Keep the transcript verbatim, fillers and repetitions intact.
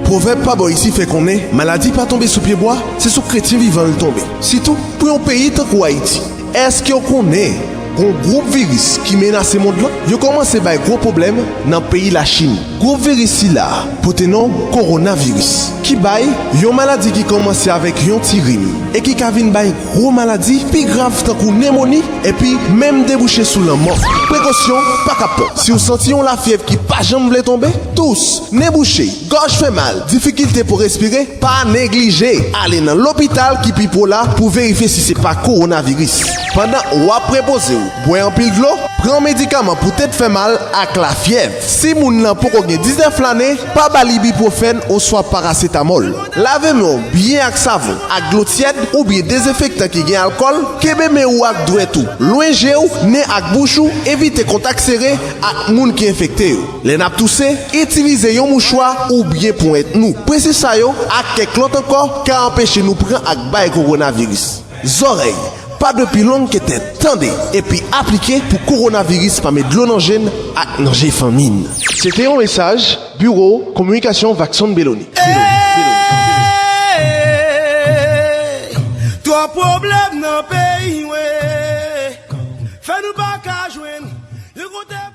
Pwovèb pa bò isi fè konnen maladi pa tonbe sou pyebwa, se sou kretyen vivan l tonbe. Sitou pou yon peyi tankou Ayiti. Èske w konnen gon gwoup viris ki menase mond lan? Yo kòmanse bay gwo pwoblèm nan peyi Lachin. Gwoup viris sila pote non kowonaviris, ki bay yon maladi ki kòmanse avèk yon ti rim e ki ka vin bay gwo maladi pi grav tankou nemoni epi menm debouche sou lanmò. Prekosyon pa ka pran. Si w santi yon lafyèv ki pa janm vle tonbe, tous, nen bouche, gòj fè mal, difikilte pou respire, pa neglije ale nan lopital ki pi pre w la pou verifye si se pa kowonaviris. Pandan w ap repoze w, bwè anpil dlo, pran medikaman pou tèt fè mal ak lafyèv. Si moun nan poko gen diznèf lane, pa ba l ibipwofèn oswa parasetamòl. Lave men w byen ak savon, ak dlo tyèd oubyen dezenfektan ki gen alkòl. Kenbe men ou ak dwèt ou lwen je w, nen ak bouch ou. Evite kontak sere ak moun ki enfekte yo. Lè n ap touse, itilize yon mouchwa oubyen ponyèt nou. Prensip sa yo ak kèk lòt ankò ka anpeche nou pran ak bay kowonaviris. Zòrèy, pa dwe pi long ke tèt. Tande epi aplike pou kowonaviris pa met dlo nan je n ak nan je fanmi n. Se te yon mesaj Biwo Kominikasyon Vakson Beloni. Twòp pwoblèm nan peyi mwen, fè nou pa ka jwenn yon kote